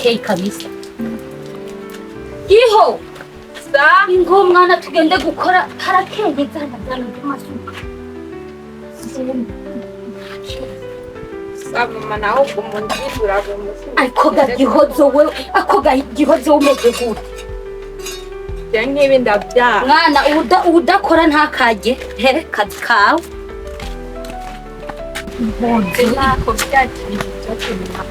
Harakeye kabisa. Giho Sa ingo mwana tugende gukora harakeye zana zana by'amasuka. Sa mama nawe umunzindura umusi. Ariko gagihozo we, ako gagihozo umeze gute? Je nkibi ndabyara. Mwana udakora ntakajye he kazi kawe. Nako byakiri byo kurima.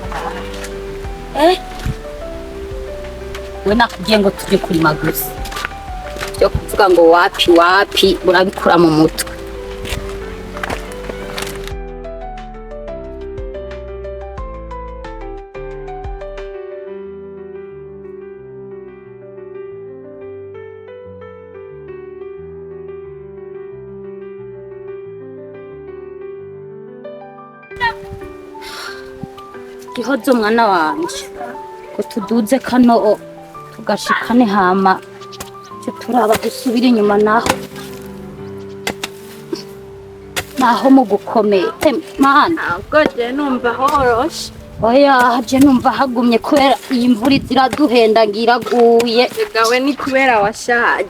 We nakubwiye ngo tujye kurima gusa. Byo kuvuga ngo wapi wapi urabikura mu mutwe. Gihozo mwana wanje ko tuduze kano tugashikane hama cyo turaba dusubira inyuma naho mu gukomeye mana. Ahubwo je numva horoshe. Oya je numva hagumye kubera iyi mvura iziraduhenda ngiraguye. Gawe ni kubera washaje.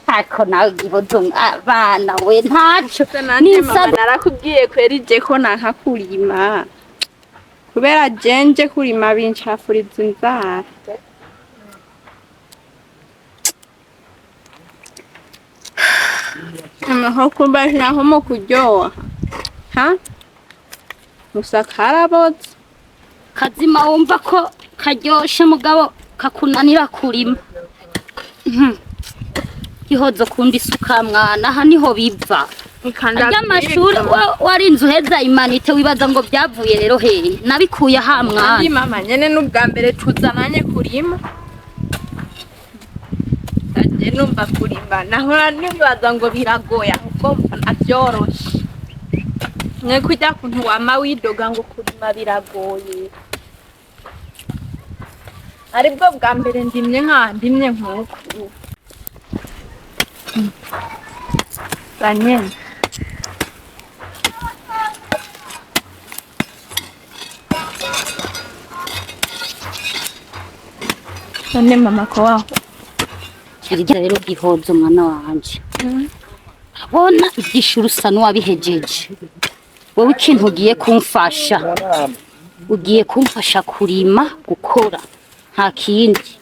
Ariko nawe Gihozo abana we ntaco nisaba narakubwiye kweri je ko nanka kurima. Kubera jenje kurima bincafuriza inzara. Amaho kumba naho mu kuryoha. Ha? Musakarabotse. Kazima wumva ko karyoshe mugabo kakunanira kurima. Gihozo kundi isuka mwana aha niho biva. Aryamashuri warinze uheza imanite wibaza ngo byavuye rero hehe nabikuye aha mwana. Ndi mama nyene n'ubwa mbere tuzananye kurima. Ndaje numva kurima nahora nibaza ngo biragoya ahubwo mbona vyoroshe. Mwe kujya kuntu wama widoga ngo kurima biragoye. Aribwo bwa mbere ndimye nka ndimye nkuko. Daniel. None mama ko waho. Kirya rero Gihozo mwana wanje. Abona ibyishuri usa n'uwabihejeje. Wowe ikintu ugiye kumfasha. Ugiye kumfasha kurima gukora nta kindi.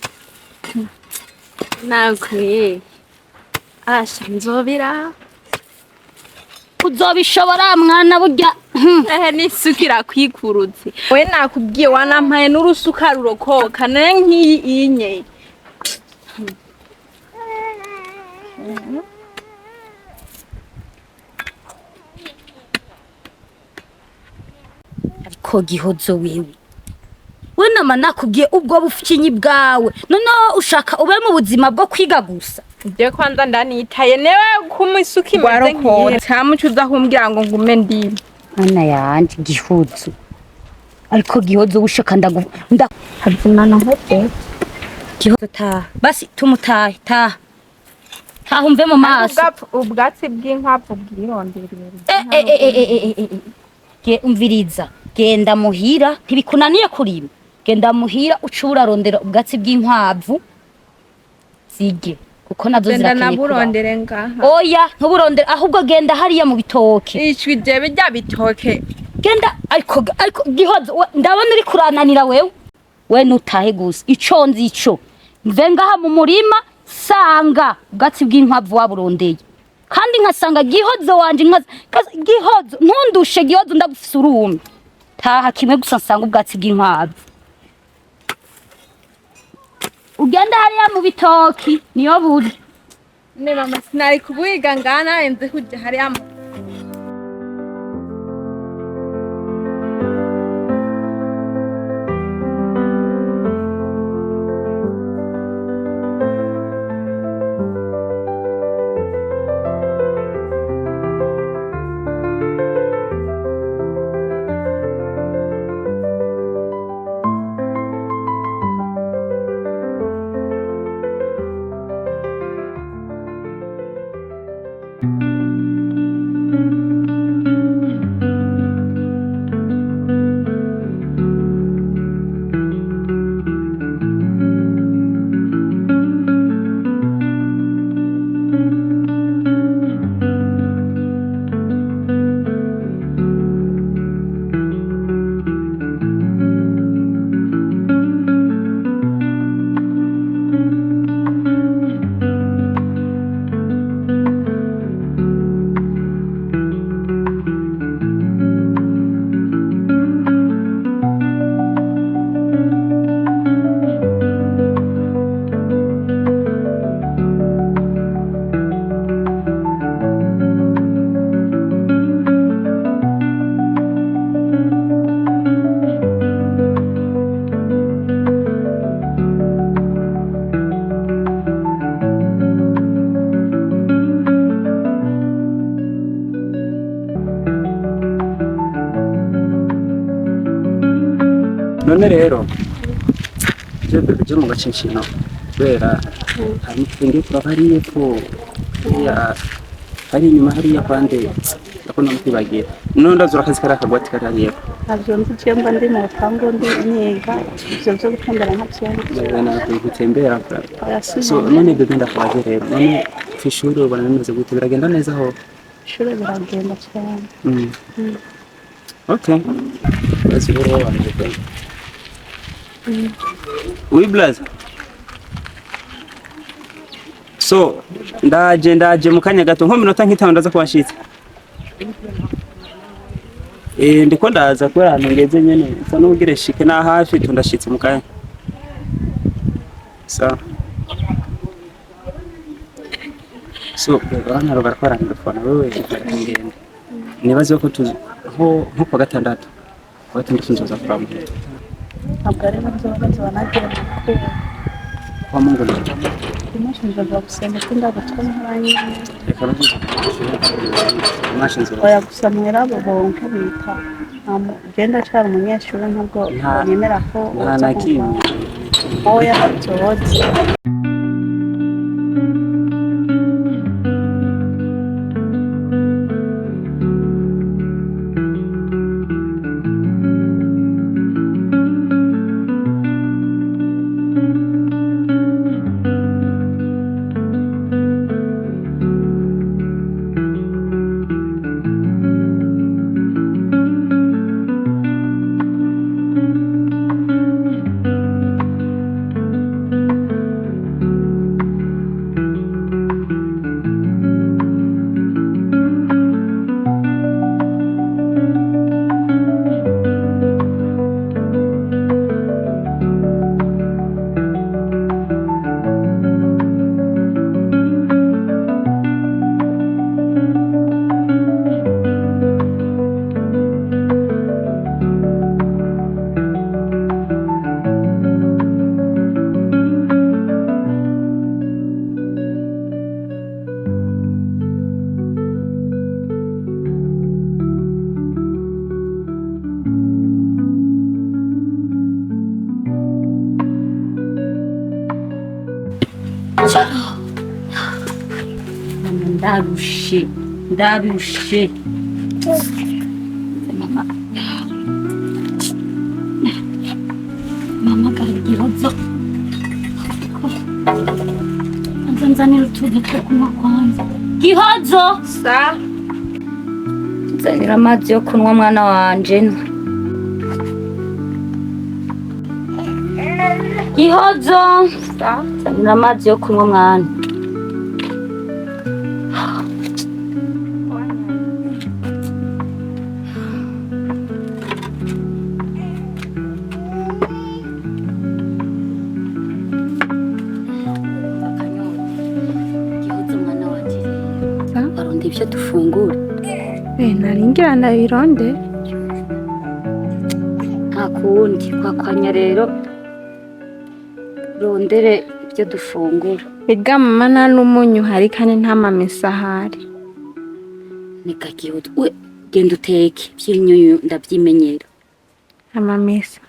Nakwiye. Asha nzobira. Uzobishobora mwana burya. N'isuka irakwikuruze. We nakubwiye wanampaye n'urusuka rurokoka naye nkiyi inye. Ariko Gihozo wewe. We nama nakubwiye ubwo bufinyi bwawe. Noneho ushaka ube mu buzima bwo kwiga gusa. Je kwanza ndanitaye newe kumisuka imeze nkiyi. Ntamucuza kumbwira ngo ngume ndime. Mana yanje Gihozo. Ariko Gihozo ushaka nda Hazimana nkote. Gihozo ta. Basi tumutahe ta. Tahumve mu maso. Ubwatsi bw'inkwavu bwironderera. Ge umviriza. Genda muhira ntibikunaniye kurima. Genda muhira ucura rondera ubwatsi bw'inkwavu zige. Kuko nazo zirakeneye. Genda naburondere ngaha. Oya ntuburondere ahubwo genda hariya mu bitoke. Icwi je bijya bitoke. Genda ariko Gihozo ndabona uri kurananira wewe. We nutahe gusa ico nzi ico. Mve ngaha mu murima sanga ubwatsi bw'inkwavu waburondeye. Kandi nkasanga Gihozo wanje Gihozo ntundushe Gihozo ndagufise urume. Taha kimwe gusa nsanga ubwatsi bw'inkwavu. Ugenda hariya mu bitoki niyo buri. Ne mama sinari kubuhiga ngana enze kujya hariya. None rero je bébé, je mu gacincino kubera hari ngiye kuraba hariya epfo, hariya hari inyuma hariya kwande ndakunda no kwibagira. None ndazura akazi kariya kagwati kari hariya epfo. Ntabyo nzi, je mba ndi mu rupangu ndi niga, ivyo vyo gutembera ntabyo nzi. Gutembera. Oya. So none bébé, ndakubaze rero, none kw'ishuri ubona bimeze gute? Biragenda neza aho? Ishure biragenda cyane. Okay. Basi rero wanje pe. Oui, Blaze. So, ndaje mu kanya gato, nko minota nk'itanu ndaza kuba nshitse. Eh, ndiko ndaza kubera ahantu ngeze nyene nsa n'ubugire shike na hafi tu, ndashitse mu kanya. So. So, bana bariko barantelefona, wewe ngende. Nibaze ko tuzi nko kuwa gatandatu nzoza kuraba muhira. Ntabwo ari nabyo, nzoba nagiye mu gukura. Kwa Mungu ni Umunsi nzoza gusenga sindagutwa nkoranye. Reka mwashinze. Oya, gusa muhira bonke bita genda cyari umunyeshuri, ntabwo yemera ko Nta na kimwe. Oya, ntabyo. Mama, ndarushe, ndarushe mama. Mama Gihozo, anza nzanira utuzi two kunywa kwanza. Gihozo! Sa. Nzanira amazi yo kunywa, mwana wanje. Gihozo! Sa. Nzanira amazi yo kunywa, mwana. Gihozo, mwana wanje, Sa. baronda ibyo dufungura. Eh, naringira ndabironde. Nta kundi kwakwanya rero, rondere ibyo dufungura. Ega mama, nta n'umunyu uhari kandi nta mamesa ahari. Neka Gihozo, we genda uteke, iby'imyunyu ndabyimenyera. Amamesa.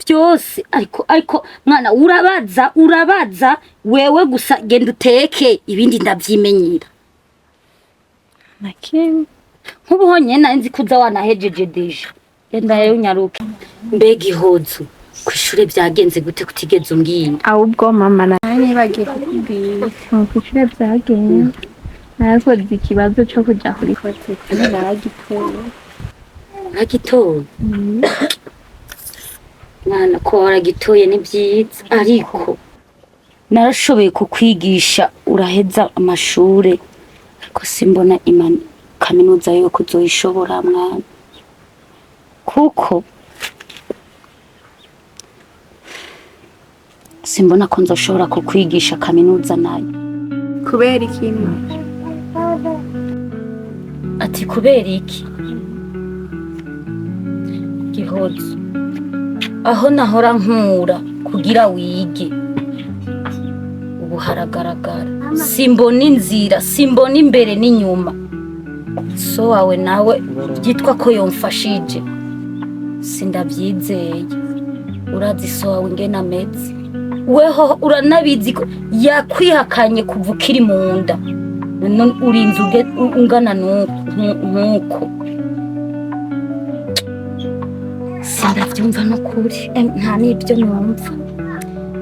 Byose, ariko mwana, urabaza, urabaza wewe gusa. Genda uteke, ibindi ndabyimenyera. Na kimwe. Nk'ubu honyine nari nzi ko uza wanahejeje déjà. Genda rero unyaruke. Mbega Ihozo, ku ishure byagenze gute kutigeze umbwira? Ahubwo mama, nari nibagiye kukubwira ukuntu kw'ishure vyagenze. Narakoze ikibazo co kuja kuri kote kandi naragitoye. Uragitoye mwana? Ko waragitoye ni byiza, ariko narashoboye kukwigisha uraheza amashure, ariko simbona imani kaminuza yo kuzoyishobora mwana, kuko simbona ko nzoshobora kukwigisha kaminuza nayo. Kubera iki, mama? Ati kubera iki? Gihozo, aho nahora nkura kugira wige ubu haragaragara, simbona inzira, simbona imbere n'inyuma. So wawe nawe byitwa ko yomfashije, sindabyizeye. Urazi so wawe ingene ameze, weho uranabizi ko yakwihakanye kuva ukiri mu nda. None urinze ungana nk'uko sindabyumva n'ukuri. Nta n'ibyo numva,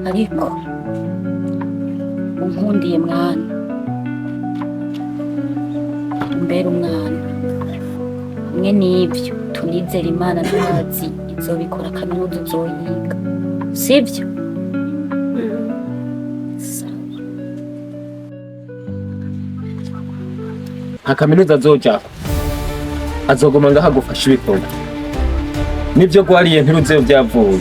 ariko unkundiye mwana, umbere umwana hamwe n'ibyo tunizera Imana, ntazi izobikora, kaminuza uzoyiga, sibyo? Sawa. Nta kaminuza azojako, azoguma ngaho agufasha ibikorwa. Nibyo gwariye ntiruzeyo byavuye.